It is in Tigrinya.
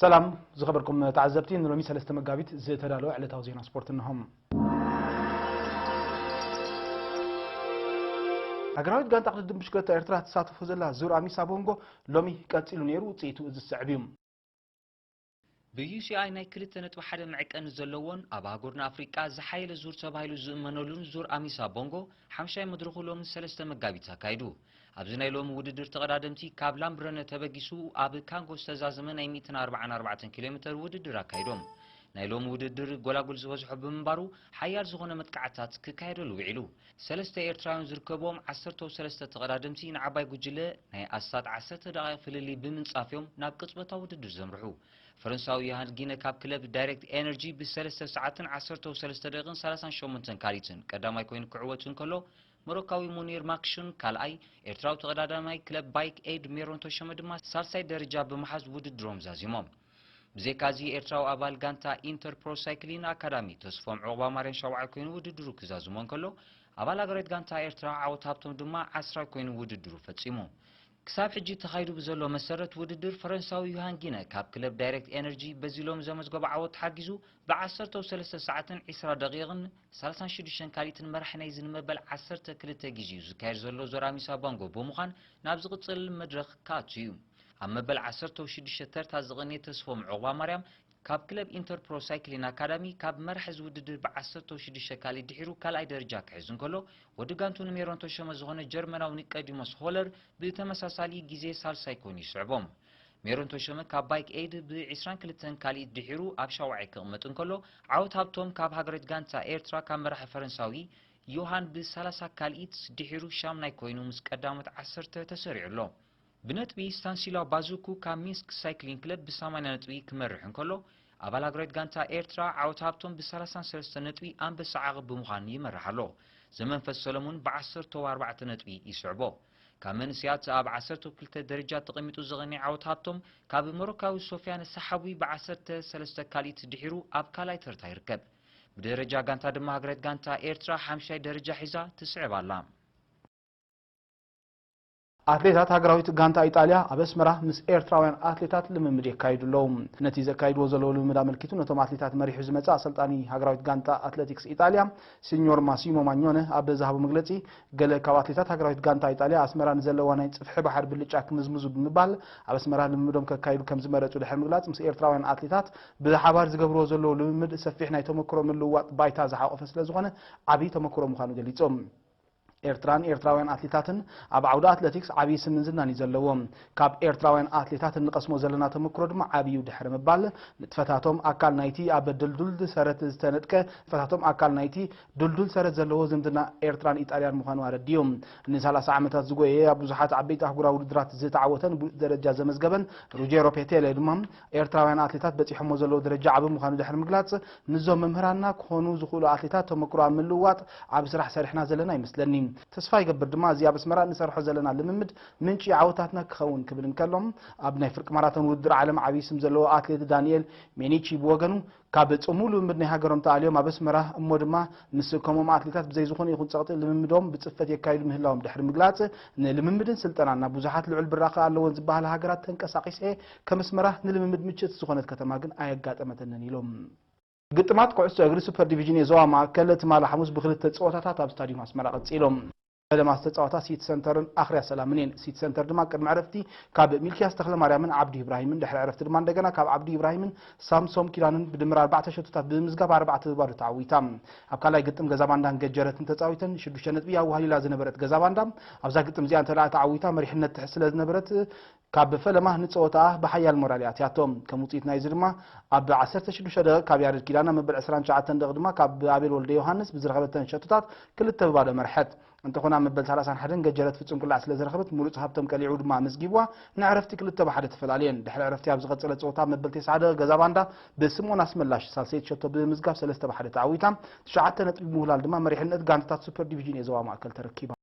ሰላም ዝኸበርኩም ተዓዘብቲ፣ ንሎሚ ሰለስተ መጋቢት ዝተዳለወ ዕለታዊ ዜና ስፖርት እንሆም። ሃገራዊት ጋንታ ቅድድም ብሽክለታ ኤርትራ ትሳተፎ ዘላ ዙር ኣሚሳ ቦንጎ ሎሚ ቀጺሉ ነይሩ። ውጽኢቱ እዚ ዝስዕብ እዩ። ብ ዩ ሲ ኣይ ናይ ክልተ ነጥቢ ሓደ መዕቀኒ ዘለዎን ኣብ ኣህጉርና ኣፍሪቃ ዝሓየለ ዙር ተባሂሉ ዝእመነሉን ዙር ኣሚሳ ቦንጎ ሓምሻይ መድረኹ ሎሚ ሰለስተ መጋቢት ኣካይዱ። ኣብዚ ናይ ሎሚ ውድድር ተቐዳደምቲ ካብ ላምብረነ ተበጊሱ ኣብ ካንጎ ዝተዛዘመ ናይ ሚእትን ኣርባዓን ኣርባዕተን ኪሎ ሜተር ውድድር ኣካይዶም። ናይ ሎሚ ውድድር ጎላጉል ዝበዝሖ ብምንባሩ ሓያል ዝኾነ መጥቃዕታት ክካየደሉ ውዒሉ። ሰለስተ ኤርትራውያን ዝርከብዎም ዓሰርተው ሰለስተ ተቐዳደምቲ ንዓባይ ጉጅለ ናይ ኣስታት ዓሰርተ ደቓይቕ ፍልልይ ብምንጻፍ እዮም ናብ ቅጽበታዊ ውድድር ዘምርሑ። ፈረንሳዊ ዮሃን ጊነ ካብ ክለብ ዳይሬክት ኤነርጂ ብሰለስተ ሰዓትን ዓሰርተው ሰለስተ ደቂቕን ሰላሳን ሸሞንተን ካልኢትን ቀዳማይ ኮይኑ ክዕወት እንከሎ፣ ሞሮካዊ ሙኒር ማክሹን ካልኣይ፣ ኤርትራዊ ተቐዳዳማይ ክለብ ባይክ ኤድ ሜሮን ተሾመ ድማ ሳልሳይ ደረጃ ብምሓዝ ውድድሮም ዛዚሞም። ብዘይካዚ ኤርትራዊ ኣባል ጋንታ ኢንተር ፕሮ ሳይክሊን ኣካዳሚ ተስፎም ዑቕባ ማርያም ሻውዓይ ኮይኑ ውድድሩ ክዛዝሞ እንከሎ፣ ኣባል ሃገራዊት ጋንታ ኤርትራ ዓወት ሃብቶም ድማ ዓስራይ ኮይኑ ውድድሩ ፈጺሙ። ክሳብ ሕጂ ተኻይዱ ብዘሎ መሰረት ውድድር ፈረንሳዊ ዮሃን ጊነ ካብ ክለብ ዳይሬክት ኤነርጂ በዚ ሎም ዘመዝገቦ ዓወት ተሓጊዙ ብዓሰርተው ሰለስተ ሰዓትን ዒስራ ደቂቕን ሰላሳን ሽዱሽተን ካልኢትን መራሒ ናይዚ ንመበል ዓሰርተ ክልተ ግዜ እዩ ዝካየድ ዘሎ ዞር ኣሚሳ ባንጎ ብምዃን ናብ ዝቕጽል መድረኽ ክኣቱ እዩ። ኣብ መበል ዓሰርተው ሽዱሽተ ተርታ ዝቐንየ ተስፎም ዑቕባ ማርያም ካብ ክለብ ኢንተር ፕሮ ሳይክሊን ኣካዳሚ ካብ መራሒ እዚ ውድድር ብዓሰርተው ሽዱሽተ ካልኢት ድሒሩ ካልኣይ ደረጃ ክሕዝ እንከሎ፣ ወዲ ጋንቱ ንሜሮን ተሾመ ዝኾነ ጀርመናዊ ኒቀዲሞስ ሆለር ብተመሳሳሊ ግዜ ሳልሳይ ኮይኑ ይስዕቦም። ሜሮን ተሾመ ካብ ባይክ ኤድ ብ ዒስራን ክልተን ካልኢት ድሒሩ ኣብ ሻውዓይ ክቕመጥ እንከሎ፣ ዓወት ሃብቶም ካብ ሃገራዊት ጋንታ ኤርትራ ካብ መራሒ ፈረንሳዊ ዮሃን ብሰላሳ ካልኢት ድሒሩ ሻምናይ ኮይኑ ምስ ቀዳሞት ዓሰርተ ተሰሪዑ ኣሎ። ብነጥቢ ስታንሲላ ባዙኩ ካብ ሚንስክ ሳይክሊን ክለብ ብሰማንያ ነጥቢ ክመርሕ እንከሎ፣ ኣባል ሃገራዊት ጋንታ ኤርትራ ዓወት ሃብቶም ብሰላሳን ሰለስተ ነጥቢ ኣንበሳ ዓቕብ ብምዃን ይመርሕ ኣሎ። ዘመንፈስ ሰለሙን ብዓሰርተው ኣርባዕተ ነጥቢ ይስዕቦ። ካብ መንእሰያት ኣብ ዓሰርተው ክልተ ደረጃ ተቐሚጡ ዝቐንየ ዓወት ሃብቶም ካብ ሞሮካዊ ሶፊያን ሰሓዊ ብዓሰርተ ሰለስተ ካልኢት ድሒሩ ኣብ ካልኣይ ተርታ ይርከብ። ብደረጃ ጋንታ ድማ ሃገራዊት ጋንታ ኤርትራ ሓምሻይ ደረጃ ሒዛ ትስዕብ ኣላ። ኣትሌታት ሃገራዊት ጋንታ ኢጣልያ ኣብ ኣስመራ ምስ ኤርትራውያን ኣትሌታት ልምምድ የካይዱ ኣለዉ። ነቲ ዘካይድዎ ዘለዉ ልምምድ ኣመልኪቱ ነቶም ኣትሌታት መሪሑ ዝመጽእ ኣሰልጣኒ ሃገራዊት ጋንታ ኣትሌቲክስ ኢጣልያ ሲኞር ማሲሞ ማኞነ ኣብ ዝሃቦ መግለጺ፣ ገለ ካብ ኣትሌታት ሃገራዊት ጋንታ ኢጣልያ ኣስመራ ንዘለዋ ናይ ጽፍሒ ባሕሪ ብልጫ ክምዝምዙ ብምባል ኣብ ኣስመራ ልምምዶም ከካይዱ ከም ዝመረጹ ድሕሪ ምግላጽ፣ ምስ ኤርትራውያን ኣትሌታት ብሓባር ዝገብርዎ ዘለዉ ልምምድ ሰፊሕ ናይ ተመክሮ ምልውዋጥ ባይታ ዝሓቖፈ ስለ ዝኾነ ዓብዪ ተመክሮ ምዃኑ ገሊጾም። ኤርትራን ኤርትራውያን ኣትሌታትን ኣብ ዓውዲ ኣትሌቲክስ ዓብዪ ስምን ዝናን እዩ ዘለዎም። ካብ ኤርትራውያን ኣትሌታት እንቐስሞ ዘለና ተመክሮ ድማ ዓብዪ እዩ ድሕሪ ምባል፣ ንጥፈታቶም ኣካል ናይቲ ኣብ ድልዱል ሰረት ዝተነድቀ፣ ንጥፈታቶም ኣካል ናይቲ ድልዱል ሰረት ዘለዎ ዝምድና ኤርትራን ኢጣልያን ምዃኑ ኣረዲኡ። ንሰላሳ ዓመታት ዝጎየየ፣ ኣብ ብዙሓት ዓበይቲ ኣህጉራዊ ውድድራት ዝተዓወተን ብሉጽ ደረጃ ዘመዝገበን ሩጀሮ ፔቴሌ ድማ፣ ኤርትራውያን ኣትሌታት በጺሖሞ ዘለዉ ደረጃ ዓቢ ምዃኑ ድሕሪ ምግላጽ፣ ምስዞም መምህራንና ክኾኑ ዝኽእሉ ኣትሌታት ተመክሮ ኣብ ምልውዋጥ ዓቢ ስራሕ ሰሪሕና ዘለና ይመስለኒ። ተስፋ ይገብር ድማ፣ እዚ ኣብ ኣስመራ እንሰርሖ ዘለና ልምምድ ምንጪ ዓወታትና ክኸውን ክብል እንከሎ፣ ኣብ ናይ ፍርቂ ማራቶን ውድድር ዓለም ዓቢ ስም ዘለዎ ኣትሌት ዳንኤል ሜኒቺ ብወገኑ፣ ካብ ጽምው ልምምድ ናይ ሃገሮም ተኣልዮም ኣብ ኣስመራ እሞ ድማ ምስ ከምኦም ኣትሌታት ብዘይ ዝኾነ ይኹን ጸቕጢ ልምምዶም ብጽፈት የካይዱ ምህላዎም ድሕሪ ምግላጽ፣ ንልምምድን ስልጠናን ናብ ብዙሓት ልዑል ብራኸ ኣለወን ዝበሃላ ሃገራት ተንቀሳቒሰ፣ ከም ኣስመራ ንልምምድ ምችእቲ ዝኾነት ከተማ ግን ኣየጋጠመተንን ኢሎም። ግጥማት ኩዕሶ እግሪ ሱፐር ዲቪዥን የዞባ ማእከል ትማሊ ሓሙስ ብክልተ ጸወታታት ኣብ ስታዲየም ኣስመራ ቀጺሎም። ፈለማ ዝተጻወታ ሲቲ ሰንተርን ኣኽርያ ሰላምን እየን። ሲቲ ሰንተር ድማ ቅድሚ ዕረፍቲ ካብ ሚልኪያስ ተኽለማርያምን ዓብዱ ኢብራሂምን፣ ድሕሪ ዕረፍቲ ድማ እንደገና ካብ ዓብዱ ኢብራሂምን ሳምሶም ኪዳንን ብድምር ኣርባዕተ ሸቶታት ብምምዝጋብ ኣርባዕተ ብባዶ ተዓዊታ። ኣብ ካልኣይ ግጥም ገዛ ባንዳን ገጀረትን ተጻዊተን ሽዱሽተ ነጥቢ ኣዋህሊላ ዝነበረት ገዛ ባንዳ ኣብዛ ግጥም እዚኣ እንተ ደኣ ተዓዊታ መሪሕነት ትሕዝ ስለ ዝነበረት ካብ ፈለማ ንጸወታኣ ብሓያል ሞራል እያ ኣትያቶ። ከም ውጽኢት ናይዚ ድማ ኣብ ዓሰርተ ሽዱሽተ ደቂቕ ካብ ያሬድ ኪዳነ፣ መበል ዕስራን ትሽዓተን ደቂቕ ድማ ካብ ኣቤል ወልደ ዮሃንስ ብዝረኸበተን ሸቶታት ክልተ ብባዶ መርሐት። እንተኾነ ኣብ መበል ሰላሳን ሓደን ገጀረት ፍጹም ቅላዕ ስለ ዝረኸበት ምሩጽ ሃብቶም ቀሊዑ ድማ ኣመዝጊብዋ፣ ንዕረፍቲ ክልተ ብሓደ ተፈላለየን። ድሕሪ ዕረፍቲ ኣብ ዝቐጸለ ጸወታ ኣብ መበል ተስዓ ደቂቕ ገዛ ባንዳ ብስምኦን ኣስመላሽ ሳልሰይቲ ሸቶ ብምምዝጋብ ሰለስተ ብሓደ ተዓዊታ፣ ትሽዓተ ነጥቢ ብምውህላል ድማ መሪሕነት ጋንታታት ሱፐር ዲቪዥን የዞባ ማእከል ተረኪባ።